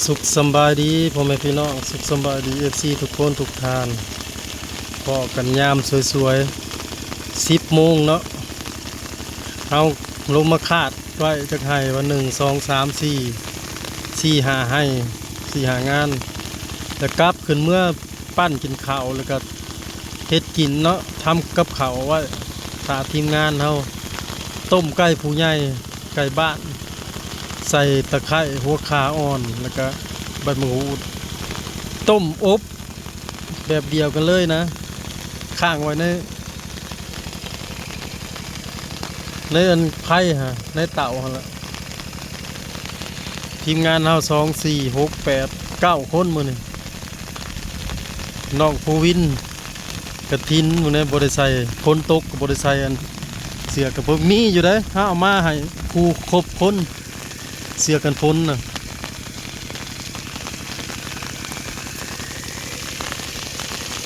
ສຸກສຳບາຍດີພໍ່ແມ່ພີ່ນ້ອງ, ສຸກສຳບາຍດີເອັຟຊີທຸກຄົນທຸກທ່ານ. ພໍ້ກັນຍາມສວຍໆ ສິບໂມງເນາະ. ເຮົາລົງມາຄາດໄວ້ຈັກໄຮ່ວ່າ ໜຶ່ງ ສອງ ສາມ ສີ່ ສີ່ຫ້າໄຮ່ ສີ່ຫ້າງານ ແລ້ວກັບຂຶ້ນເມືອ ປັ້ນກິນເຂົ້າ ແລ້ວກະເຮັດກິນເນາະ, ທຳກັບເຂົ້າໄວ້ຖ້າທີມງານເຮົາ. ຕົ້ມໄກ່ຜູ້ໃຫຍ່ ໄກ່ບ້ານ ໃສ່ຕະໄຄ ຫົວຂ່າອ່ອນ ແລ້ວກະໃບມະຫຸດ. ຕົ້ມອົບແບບດຽວກັນເລີຍນະ, ຄ້າງໄວ້ໃນ ໃນອັນໄຟຫັ້ນ ໃນເຕົາຫັ້ນລະ. ທີມງານເຮົາ ສອງ ສີ່ ຫົກ ແປດ ເກົ້າຄົນມື້ນີ້. ນ້ອງພູວິນ ກະຖິນມື້ນີ້ບໍ່ໄດ້ໃສ່, ຝົນຕົກກໍບໍ່ໄດ້ໃສ່. ອັນເສື້ອກະບໍ່ມີຢູ່ເດ້, ເຮົາເອົາມາໃຫ້ຄູ່ຄົບຄົນ ເສື້ອກັນຝົນນະ.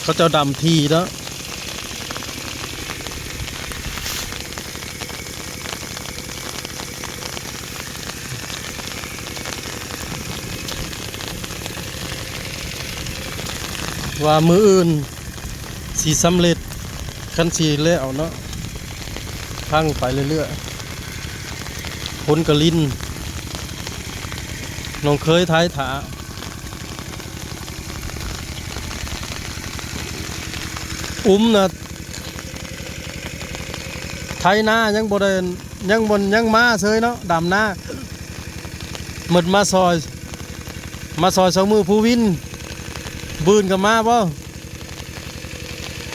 ເຂົາເຈົ້າດຳຖີ່ເນາະ. ວ່າມື້ອື່ນຊິສຳເລັດ ຄັນຊິແລ້ວເນາະ, ພັງໄປເລື້ອຍໆ. ຜົນກະລິນ ນ້ອງເຄີຍໄຖຖ້າ ອຸ້ມນະ ໄຖນາຍັງບໍ່ໄດ້ ຍັງບໍ່ ຍັງມາເຊີຍເນາະ ດຳນາ. ໝົດມາຊ່ອຍ ມາຊ່ອຍສອງມື້ ພູວິນ ບືນກໍມາບໍ່?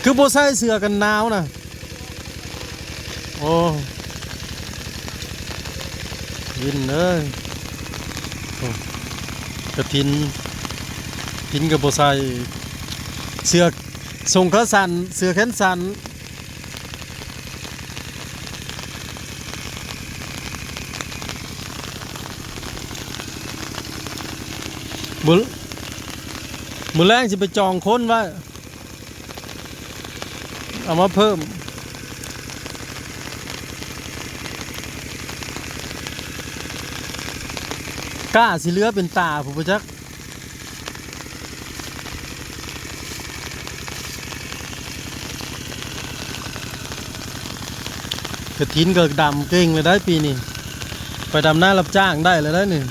ຄືບໍ່ໃສ່ເສື້ອກັນໜາວນະ? ໂອ້ ວິນເອີຍ ໂອ້ ກະຖິນ ຖິນກໍບໍ່ໃສ່ ເສື້ອ ສົ່ງຂາສັ້ນ ເສື້ອແຂນສັ້ນ. ມື້ ມື້ແລງຊິໄປຈອງຄົນໄວ້ ເອົາມາເພີ່ມ. ກ້າຊິເຫຼືອເປັນຕາພຸ້ນບໍ່ຈັກ. ກະຖິນກໍດຳເກັ່ງເລີຍໄດ໋ປີນີ້, ໄປດຳນາຮັບຈ້າງໄດ້ເລີຍໄດ໋ນີ້.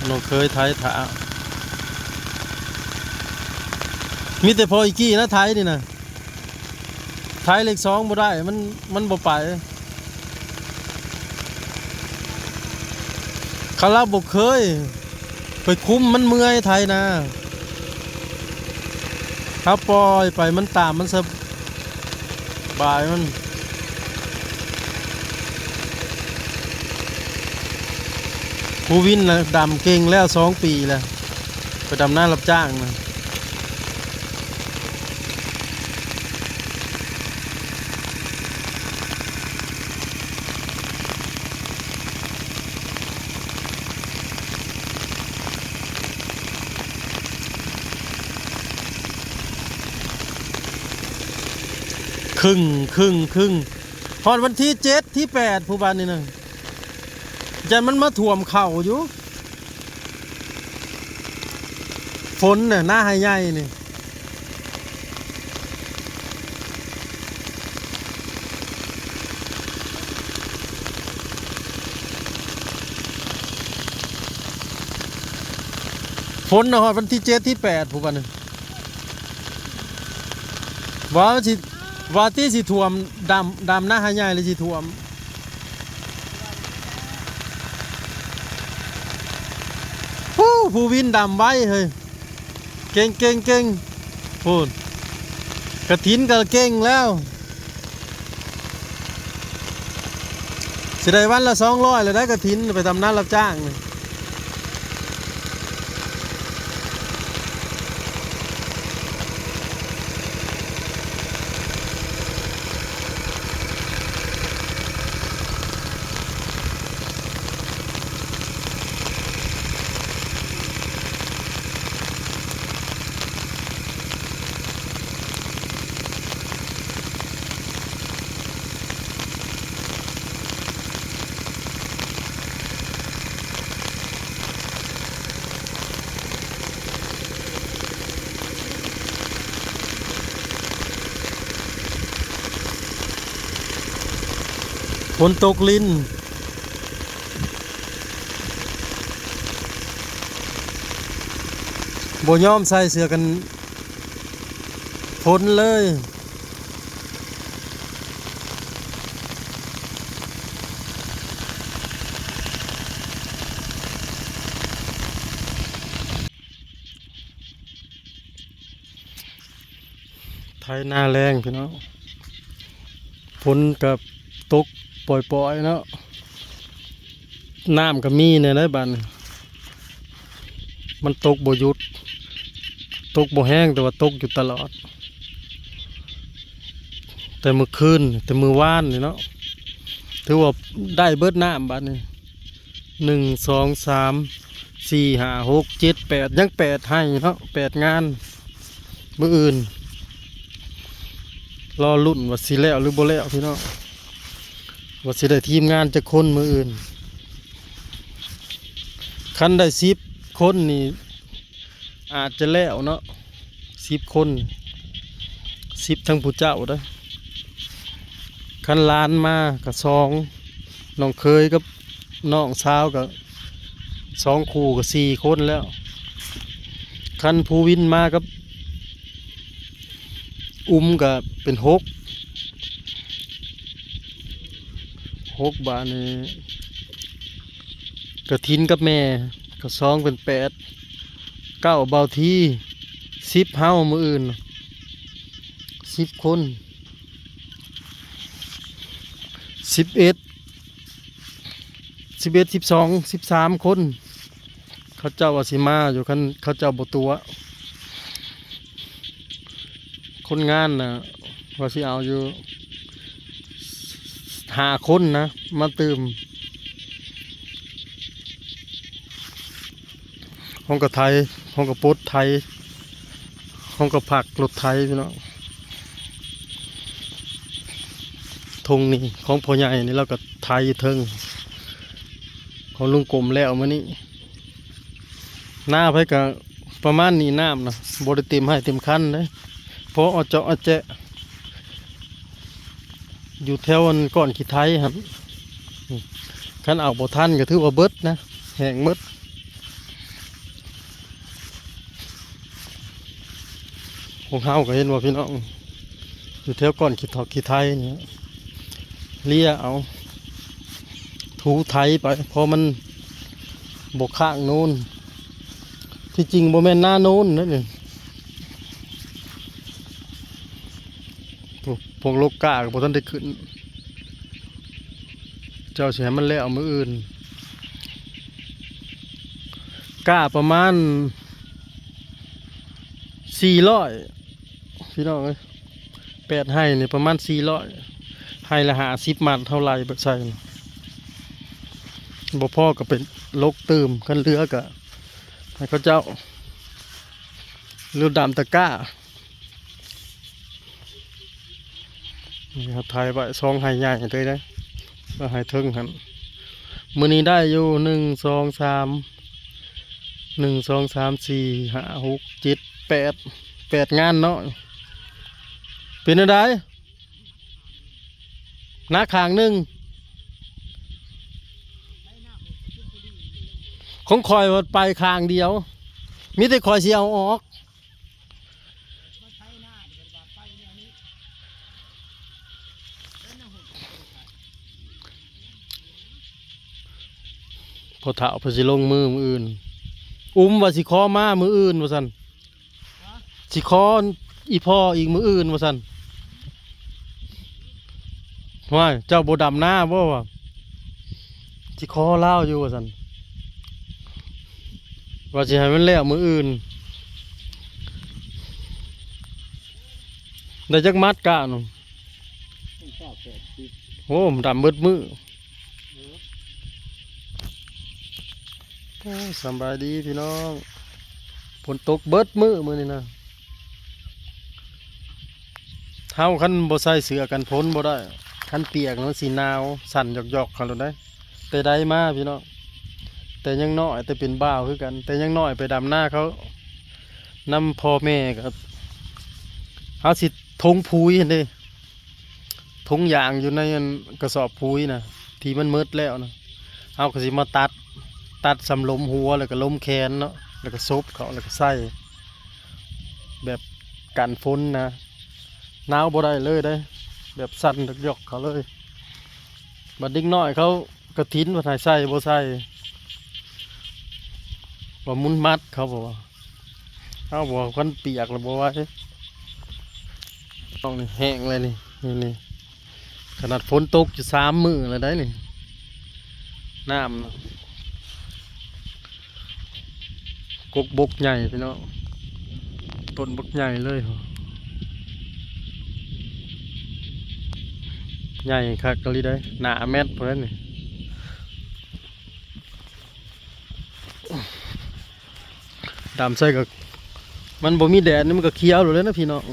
ນ້ອງເຄີຍໄຖຖ້າ ມີແຕ່ພໍ່ອີກກີ້ນະໄຖນີ້ນະ. ໄຖເລກສອງບໍ່ໄດ້ ມັນ ມັນບໍ່ໄປ. ຄັນລາວບໍ່ເຄີຍໄປຄຸມ ມັນເມື່ອຍໄຖນາ. ເຮົາປ່ອຍໄປ ມັນຕາມ ມັນສະບາຍມັນ. ພູວິນນະ ດຳເກັ່ງແລ້ວສອງປີແລ້ວ ໄປດຳນາຮັບຈ້າງນະ. ຄຶ່ງ ຄຶ່ງ ຄຶ່ງ ຮອດວັນທີເຈັດ ທີແປດ ຜູ້ບາດນີ້ນະ ຢ້ານມັນມາຖ້ວມເຂົ້າຢູ່. ຝົນນະ ນາໄຮ່ໃຫຍ່ນີ້ ຝົນນະ ຮອດວັນທີເຈັດ ທີແປດ ຜູ້ບາດນີ້. ວ່າມັນຊິ ວ່າຕິຊິຖ້ວມ ດຳ ດຳນາຫາໃຫຍ່ແລ້ວຊິຖ້ວມ. ໂອ້ ພູວິນດຳໄວເຮີ້ຍ ເກັ່ງ ເກັ່ງ ເກັ່ງ. ພຸ້ນ ກະຖິນກໍເກັ່ງແລ້ວ. ຊິໄດ້ວັນລະສອງຮ້ອຍແລ້ວໄດ໋ ກະຖິນໄປທຳນານຮັບຈ້າງນີ້. ເ ຝົນຕົກລິນ ບໍ່ຍອມໃສ່ເສື້ອກັນຝົນເລີຍ. ໄຖນາແລ້ງພີ່ນ້ອງ ຝົນກໍຕົກປ່ອຍໆເນາະ ນ້ຳກໍມີແດ່ໃດ໋ບາດນີ້ ມັນຕົກບໍ່ຢຸດ ຕົກບໍ່ແຮງ ແຕ່ວ່າຕົກຢູ່ຕະຫຼອດ ແຕ່ມື້ຄືນ ແຕ່ມື້ວານນີ້ເນາະ ຖືວ່າໄດ້ເບິດນ້ຳບາດນີ້. ໜຶ່ງ ສອງ ສາມ ສີ່ ຫ້າ ຫົກ ເຈັດ ແປດ ຍັງແປດໄຮ່ເນາະ ແປດງານ ມື້ອື່ນ ລໍລຸ້ນວ່າຊິແລ້ວຫຼືບໍ່ແລ້ວພີ່ນ້ອງ ວ່າຊິໄດ້ທີມງານຈັກຄົນມື້ອື່ນ. ຄັນໄດ້ສິບຄົນນີ້ ອາດຈະແລ້ວເນາະ ສິບຄົນ ສິບທັງຜູ້ເຈົ້າເດີ້. ຄັນຫຼານມາກໍສອງ ນ້ອງເຂີຍກັບນ້ອງສາວກໍສອງຄູ່ກໍສີ່ຄົນແລ້ວ. ຄັນພູວິນມາກັບອຸມກໍເປັນຫົກ ຫົກ ບາດນີ້ ກະຖິນກັບແມ່ ກະສອງເປັນແປດ ເກົ້າ ເບົາທີ ສິບ ເຮົາມື້ອື່ນ ສິບຄົນ ສິບເອັດ ສິບເອັດ ສິບສອງ ສິບສາມຄົນ. ເຂົາເຈົ້າວ່າຊິມາຢູ່ ຄັນເຂົາເຈົ້າບໍ່ຕົວະ ຄົນງານນະ ວ່າຊິເອົາຢູ່ຫ້າຄົນນະ ມາຕື່ມ. ຫ້ອງກະໄຖ ຫ້ອງກະປົດໄຖ ຫ້ອງກະພັກລົດໄຖພີ່ນ້ອງ. ທົ່ງນີ້ຂອງພໍ່ໃຫຍ່ນີ້ ລາວກະໄຖຢູ່ເທິງ ຂອງລຸງກົມແລ້ວມື້ນີ້. ນາໃຜກະປະມານນີ້ ນ້ຳນະ ບໍ່ໄດ້ເຕັມໄຮ່ເຕັມຄັນເດ້ ພໍເຈາະເຈາະ ຢູ່ແຖວອັນກ້ອນຂີ້ໄຖຫັ້ນ ຄັນເອົາບໍ່ທັນກໍຖືວ່າເບິດນະ ແຫ້ງເບິດ. ພວກເຮົາກໍເຫັນວ່າພີ່ນ້ອງ ຢູ່ແຖວກ້ອນຂີ້ຖອກຂີ້ໄຖນີ້ ເລຍເອົາ ຖູໄຖໄປ ເພາະມັນບໍ່ຄ້າງໂນນ. ທີ່ຈິງບໍ່ແມ່ນນາໂນນເດ້ນີ້ ພວກ ພວກລົກກ້າກໍບໍ່ທັນໄດ້ຂຶ້ນ. ເຈົ້າຊິໃຫ້ມັນແລ້ວມື້ອື່ນ ກ້າປະມານສີ່ຮ້ອຍ ພີ່ນ້ອງເອີຍ ແປດໄຮ່ນີ້ປະມານສີ່ຮ້ອຍ ໄຮ່ລະຫ້າສິບມັດ ເຮົາໄລ່ເບິດໃສ່ ບໍ່ພໍກໍໄປລົກຕື່ມ ຄັນເຫຼືອກໍໃຫ້ເຂົາເຈົ້າ ຫຼືດຳຕະກ້າ. ນີ້ເຮົາໄຖໄວ້ສອງໄຮ່ໃຫຍ່ເລີຍເດ້ ແລ້ວໄຮ່ເທິງຫັ້ນ ມື້ນີ້ໄດ້ຢູ່ ໜຶ່ງ ສອງ ສາມ ໜຶ່ງ ສອງ ສາມ ສີ່ ຫ້າ ຫົກ ເຈັດ ແປດ ແປດງານເນາະ. ເປັນແນວໃດ? ນາຂ້າງໜຶ່ງ ຂອງຂ້ອຍວ່າໄປຂ້າງດຽວ ມີແຕ່ຂ້ອຍຊິເອົາອອກ. ພໍ່ເຖົ້າເພິ່ນຊິລົງມືມື້ອື່ນ ອຸ້ມວ່າຊິຂໍມາມື້ອື່ນວ່າຊັ້ນ ຊິຂໍອີ່ພໍ່ອີກມື້ອື່ນວ່າຊັ້ນ. ຫ້ວຍ ເຈົ້າບໍ່ດຳນາບໍ່ວະ? ຊິຂໍລາວຢູ່ວ່າຊັ້ນ ວ່າຊິໃຫ້ມັນແລ້ວມື້ອື່ນ. ໄດ້ຈັກມັດກະນະ? ໂອ້ ດຳເບິດມື້. ໂອ້ ສຳບາຍດີພີ່ນ້ອງ ຝົນຕົກເບິດມື້ມື້ນີ້ນະ. ເຮົາຄັນບໍ່ໃສ່ເສື້ອກັນຝົນບໍ່ໄດ້ ຄັນປຽກມັນຊິໜາວ ສັ່ນຢອກໆເຂົາໂລດເດ້. ແຕ່ໃດມາພີ່ນ້ອງ ແຕ່ຍັງນ້ອຍ ແຕ່ເປັນບ່າວຄືກັນ ແຕ່ຍັງນ້ອຍໄປດຳນາເຂົານຳພໍ່ແມ່ ກໍເຮົາຊິຖົງຜຸຍຫັ້ນເດ້ ຖົ ຖົງຢາງຢູ່ໃນອັນກະສອບປຸ໋ຍນະ ທີ່ມັນໝົດແລ້ວນະ ເຮົາກໍຊິມາຕັດ ຕັດສ່ຳລົມຫົວ ແລ້ວກໍລົມແຂນເນາະ ແລ້ວກໍສົບເຂົ້າ ແລ້ວກໍໃສ່ ແບບກັນຝົນນະ ໜາວບໍ່ໄດ້ເລີຍເດ້ ແບບສັ່ນຢອກໆເຂົ້າເລີຍ. ບັດເດັກນ້ອຍເຂົາ ກະຖິນວ່າໃຫ້ໃສ່ບໍ່ໃສ່ ວ່າໝຸນມັດເຂົາບອກວ່າ ເຮົາບອກຄັນປຽກແລ້ວບໍ່ໄຫວ ຕ້ອງນີ້ແຫ້ງເລີຍນີ້ ນີ້ ນີ້ ຂະໜາດຝົນຕົກຢູ່ສາມມື້ແລ້ວໄດ໋ນີ້ ນ້ຳນະ ກົກບົກໃຫຍ່ພີ່ນ້ອງ ຕົ້ນບັກໃຫຍ່ເລີຍ ໃຫຍ່ຄັກອີ່ຫຼີໄດ໋ ໜ້າແມັດພຸ້ນແຫຼະນີ້ ດຳໃສ່ກໍ ມັນບໍ່ມີແດດນີ້ມັນກໍຂຽວໂລດແລ້ວນະພີ່ນ້ອງ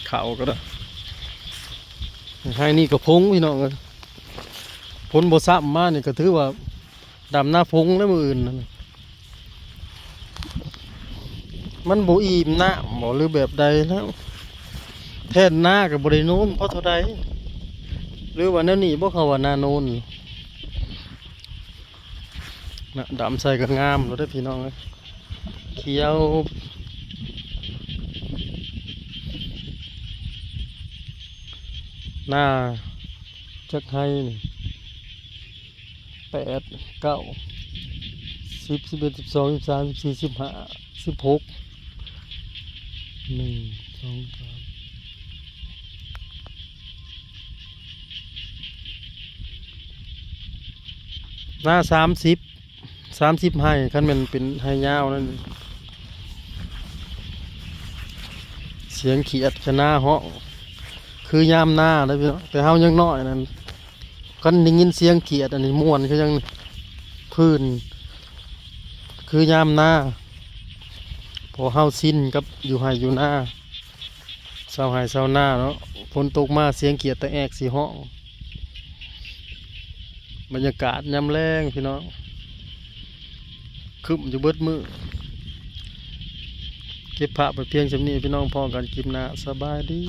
ເຂົ້າກໍໄດ້ ໄຮ່ນີ້ກໍພົງພີ່ນ້ອງເອີຍ ຝົນບໍ່ຊ້ຳມານີ້ກໍຖືວ່າ ດຳນາພົງແລ້ວມື້ອື່ນນັ້ນ ມັນບໍ່ອີ່ມນ້ຳບໍ ຫຼືແບບໃດແລ້ວ ແທ່ນນາກໍບໍ່ໄດ້ໂນນພໍເທົ່າໃດ ຫຼືວ່າແນວນີ້ບໍ ເຂົາວ່ານາໂນນນະ ດຳໃສ່ກໍງາມໂລດເດ້ພີ່ນ້ອງເອີຍ ຂຽວ ນາຈັກໄຮ່ນີ້ ແປດ ເກົ້າ ສິບ ສິບເອັດ ສິບສອງ ສິບສາມ ສິບສີ່ ສິບຫ້າ ສິບຫົກ ໜຶ່ງ ສອງ ສາມ ນາສາມສິບ ສາມສິບໄຮ່ ຄັນແມ່ນເປັນໄຮ່ຍາວນັ້ນ ສຽງຂຽດຂະນາຮ້ອງ ຄືຍາມນາເດ້ພີ່ນ້ອງ ແຕ່ເຮົາຍັງນ້ອຍນັ້ນ ຄັນໄດ້ຍິນສຽງຂຽດອັນນີ້ມ່ວນຄືຫຍັງ ພື້ນ ຄືຍາມນາ ເພາະເຮົາຊິນກັບຢູ່ໄຮ່ຢູ່ນາ ຊາວໄຮ່ຊາວນາເນາະ ຝົນຕົກມາສຽງຂຽດຕາແອກຊິຮ້ອງ ບັນຍາກາດຍາມແລງພີ່ນ້ອງ ຄຶ້ມຢູ່ເບິດມື້ ເກັບພາບໄວ້ພຽງສ່ຳນີ້ພີ່ນ້ອງ ພໍ້ກັນຄລິບໜ້າ ສະບາຍດີ.